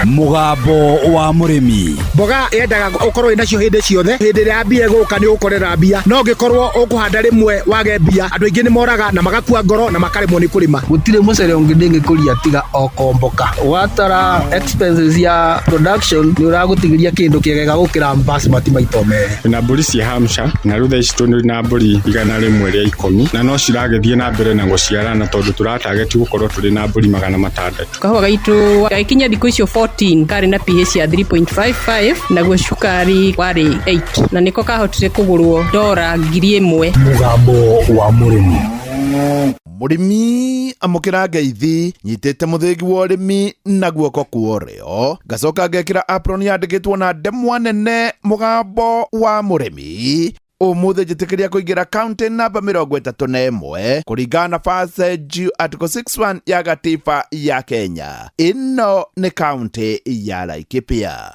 Mũgambo wa mũrĩmi. Mboga yendaga ũkorwo wĩnacio hĩndĩ ciothe. Hĩndĩ ĩrĩa mbia ĩgũka nĩ ũgũkorera mbia, no ũngĩkorwo ũkũhanda rĩmwe wage mbia, andũ aingĩ nĩ moraga na magakua ngoro na makaremwo nĩ kũrĩma. Gũtirĩ mũcere ũngĩ ndĩngĩkũria tiga o komboka. Watara expenses ya production nĩ ũragũtigĩria kĩndũ kĩega gũkĩra basmati maita merĩ. Na mbũri cia Hampshire, na rĩu thaa ici tũrĩ na mbũri 110, na no ciragĩthiĩ na mbere na gũciarana tondũ tũratageti gũkorwo tũrĩ na mbũri 600. Kahũa gaitũ gagĩkinya thikũ icio 14 karĩ na pH ya 3.55, naguo cukari warĩ 8, na nĩko kahotire kũgũrwo dora 1000. Mũgambo wa mũrĩmi. Mũrĩmi amũkĩra ngeithi, nyitĩte mũthĩgi wa ũrĩmi na guoko kwa ũrĩo, ngacoka ngekĩra apron yandĩkĩtwo na ndemwa nene mũgambo wa mũrĩmi. Ũmũthĩ njĩtĩkĩria kũingĩra kaunti namba 31 kũringana na Passage Article 61 ya gatiba ya Kenya. Ĩno nĩ kaunti ya Laikipia.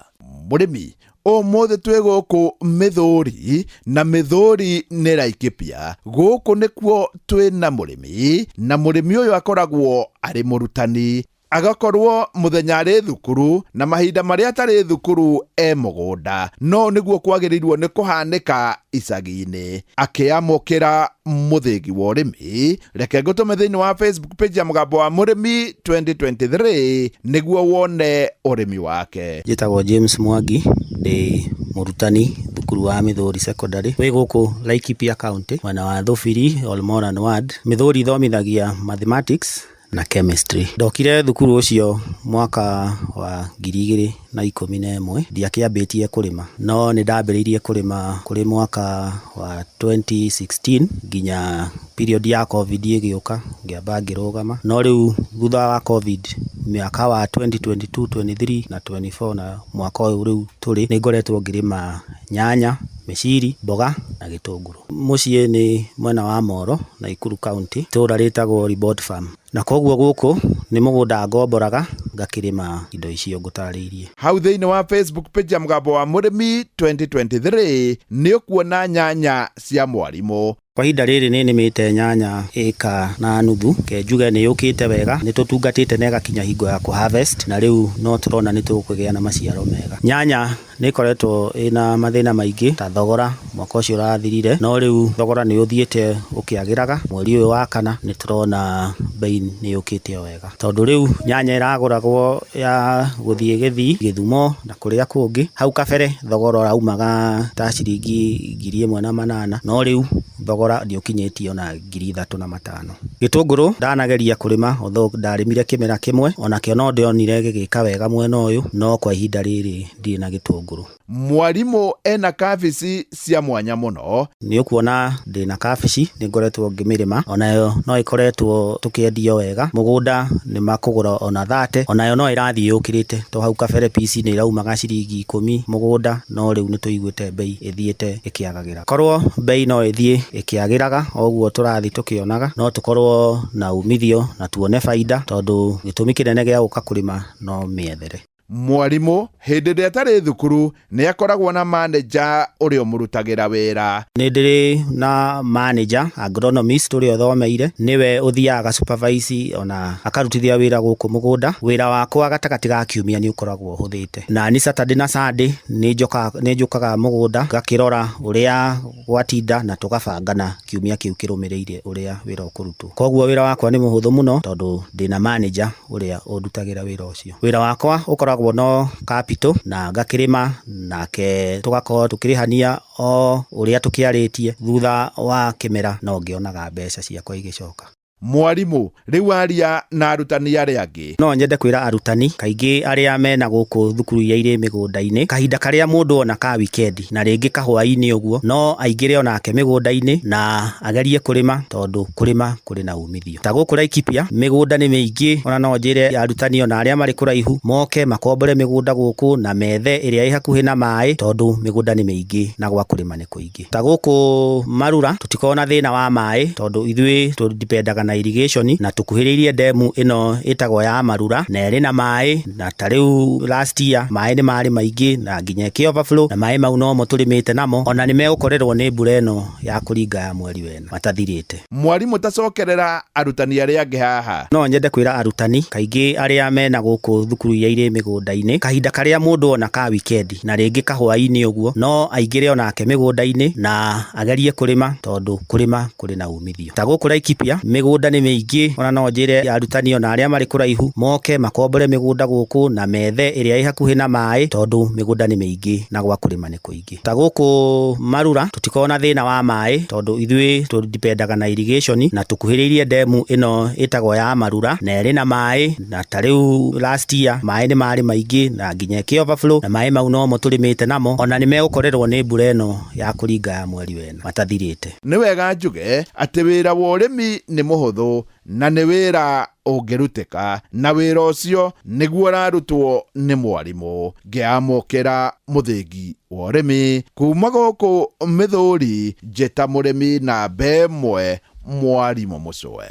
Mũrĩmi, ũmũthĩ twĩ gũkũ Mĩthũri, na Mĩthũri nĩ Laikipia. Gũkũ nĩkuo twĩ na mũrĩmi, na mũrĩmi ũyũ akoragwo arĩ mũrutani, agakorwo mũthenya arĩ thukuru na mahinda marĩa atarĩ thukuru e mũgũnda. No nĩguo kwagĩrĩirwo nĩ kũhanĩka icagi-inĩ. Akĩamũkĩra mũthĩgi wa ũrĩmi, reke ngũtũme thĩinĩ wa Facebook page ya Mũgambo wa Mũrĩmi 2023 nĩguo wone ũrĩmi wake. Njĩtagwo James Mwangi, ndĩ mũrutani thukuru wa Mĩthũri Secondary wĩ gũkũ Laikipia County, mwena wa Thũbiri, Olmoran Ward. Mĩthũri ithomithagia mathematics na chemistry. Ndokire thukuru ũcio mwaka wa 2011, ndiakĩambĩtie kũrĩma, no nĩ ndambĩrĩirie kũrĩma kũrĩ mwaka wa 2016 nginya period ya COVID ĩgĩũka, ngĩamba ngĩrũgama. No rĩu thutha wa COVID, mwaka wa 2022, 23 na 24 na mwaka ũyũ rĩu tũrĩ, nĩ ngoretwo ngĩrĩma nyanya, mĩciri, mboga na gĩtũngũrũ. Mũciĩ nĩ mwena wa Moro, Nakuru County, itũũra rĩtagwo Ribot Farm. Na koguo gũkũ nĩ mũgũnda ngomboraga ngakĩrĩma indo icio ngũtarĩirie. Hau thĩinĩ wa Facebook page ya Mũgambo wa Mũrĩmi 2023 nĩ ũkuona nyanya cia mwarimũ. Kwa ihinda rĩrĩ nĩ nĩmĩte nyanya ĩka na nuthu, ke njuge nĩ yũkĩte wega, nĩ tũtungatĩte na ĩgakinya hingo ya kũ harvest, na rĩu no tũrona nĩ tũkũgĩa na maciaro mega. Nyanya nĩ ĩkoretwo ĩna mathĩna maingĩ ta thogora mwaka ũcio ũrathirire, no rĩu thogora nĩ ũthiĩte ũkĩagĩraga. Mweri ũyũ wa kana nĩ tũrona bei nĩ yũkĩte o wega, tondũ rĩu nyanya ĩragũragwo ya gũthiĩ Gĩthii, Gĩthumo na kũrĩa kũngĩ. Hau kabere thogora ũraumaga ta ciringi 1800, no rĩu thogora nĩ ũkinyĩtie ona 3500. Gĩtũngũrũ ndanageria kũrĩma, although ndarĩmire kĩmera kĩmwe, onakĩo no ndonire gĩgĩka wega mwena ũyũ, no kwa ihinda rĩrĩ ndirĩ na gĩtũngũrũ. Mwarimũ ena kabici cia mwanya mũno. Nĩ ũkuona ndĩna kabici, nĩ ngoretwo ngĩmĩrĩma, onayo no ĩkoretwo tũkĩendio wega. Mũgũnda nĩ makũgũra ona 30, onayo no ĩrathiĩ yũkĩrĩte, to hau kabere pici nĩ ĩraumaga ciringi 10 mũgũnda, no rĩu nĩ tũiguĩte bei ĩthiĩte ĩkĩagagĩra. Korwo bei no ĩthiĩ ĩkĩagĩraga o ũguo tũrathiĩ tũkĩonaga, no tũkorwo na umithio na tuone baida, tondũ gĩtũmi kĩnene gĩa gũka kũrĩma no mĩethere. Mwarimũ hĩndĩ ĩrĩa atarĩ thukuru nĩ akoragwo na manager ũrĩa ũmũrutagĩra wĩra. Nĩ ndĩrĩ na manager agronomist ũrĩa ũthomeire, nĩwe ũthiaga supervise ona akarutithia wĩra gũkũ mũgũnda. Wĩra wakwa gatagatĩ ga kiumia nĩ ũkoragwo ũhũthĩte, na ni Saturday na Sunday nĩ njũkaga mũgũnda ngakĩrora ũrĩa gwatinda na tũgabangana kiumia kĩu kĩrũmĩrĩire ũrĩa wĩra ũkũrutwo. Koguo wĩra wakwa nĩ mũhũthũ mũno tondũ ndĩna manager ũrĩa ũndutagĩra wĩra ũcio. Wĩra wakwa ũkoragwo no capital na ngakĩrĩma nake tũgakorwo tũkĩrĩhania o ũrĩa tũkĩarĩtie. Thutha wa kĩmera no ngĩonaga mbeca ciakwa igĩcoka. Mwarimũ rĩu aria na arutani arĩa angĩ. No nyende kwĩra arutani kaingĩ arĩa mena gũkũ thukuru iria irĩ mĩgũnda-inĩ, kahinda karĩa mũndũ ona ka wikendi na rĩngĩ kahwaĩ-inĩ ũguo, no aingĩre onake mĩgũnda-inĩ na agerie kũrĩma, tondũ kũrĩma kũrĩ na umithio. Ta gũkũ Laikipia mĩgũnda nĩ mĩingĩ, ona no njĩre arutani ona arĩa marĩ kũraihu moke makombore mĩgũnda gũkũ na methe ĩrĩa ĩ hakuhĩ na maĩ, tondũ mĩgũnda nĩ mĩingĩ na gwa kũrĩma nĩ kũingĩ. Ta gũkũ Marura tũtikoragwo na thĩna wa maĩ, tondũ ithuĩ tũdipendaga na na irrigation na tũkuhĩrĩirie ndemu ĩno ĩtagwo ya Marura na ĩrĩ na maĩ, na ta rĩu last year maĩ nĩ marĩ maingĩ na nginya ĩkĩ overflow, na maĩ mau nomo tũrĩmĩte namo, ona nĩ megũkorerwo nĩ mbura ĩno ya kũringa ya mweri wena matathirĩte. Mwarimũ, tacokerera arutani arĩa angĩ haha. No nyende kwĩra arutani kaingĩ arĩa mena gũkũ thukuru iria irĩ mĩgũnda-inĩ, kahinda karĩa mũndũ ona ka wikendi na rĩngĩ kahwaĩ-inĩ ũguo, no aingĩre onake mĩgũnda-inĩ na agerie kũrĩma, tondũ kũrĩma kũrĩ na umithio. Ta gũkũ Laikipia mĩgũnda nĩ mĩingĩ, ona no njĩre arutani ona arĩa marĩ kũraihu moke makombore mĩgũnda gũkũ na methe ĩrĩa ĩ hakuhĩ na maĩ, tondũ mĩgũnda nĩ mĩingĩ na gwa kũrĩma nĩ kũingĩ. Ta gũkũ Marura tũtikoragwo na thĩna wa maĩ, tondũ ithuĩ tũdipendaga na irrigation na tũkuhĩrĩirie ndemu ĩno ĩtagwo ya Marura na ĩrĩ na maĩ, na ta rĩu last year maĩ nĩ marĩ maingĩ na nginya ĩkĩ overflow, na maĩ mau nomo tũrĩmĩte namo, ona nĩ megũkorerwo nĩ mbura ĩno ya kũringa ya mweri wena matathirĩte. Nĩ wega njuge atĩ wĩra wa ũrĩmi nĩ mũhũthũ na nĩ wĩra ũngĩrutĩka, na wĩra ũcio nĩguo ũrarutwo nĩ mwarimũ. Ngĩamũkĩra mũthĩgi wa ũrĩmi kuma gũkũ Mĩthũri, njĩta mũrĩmi namba ĩmwe, mwarimũ Mũcwe.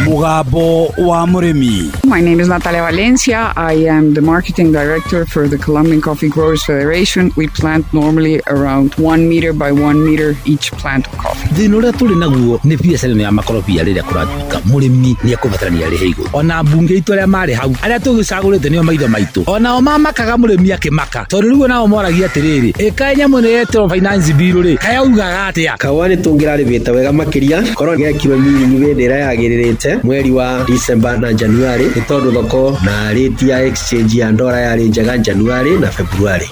Mugambo wa Mũrĩmi. My name is Natalia Valencia. I am the marketing director for the Colombian Coffee Growers Federation. We plant normally around 1 meter by 1 meter each plant of coffee. Thĩna ũrĩa tũrĩ naguo nĩ biacara ĩno ya makorobia. Rĩrĩa kũratuĩka mũrĩmi nĩ ekũbatarania arĩhe igũrũ, ona mbunge itũ arĩa marĩ hau, arĩa tũgĩcagũrĩte nĩo maitho maitũ, onao mamakaga mũrĩmi akĩmaka, tondũ rĩu onao moragia atĩrĩrĩ, ĩkaĩ nyamũ ĩno yetĩrwo finance bill rĩ, kayaugaga atĩa? Kahũa nĩ tũngĩrarĩmĩte wega makĩria korwo gekirwo miringi hĩndĩ ĩrĩa yagĩrĩrĩte, mweri wa December na January, nĩ tondũ thoko na rate ya exchange ya ndora yarĩ njega January na February.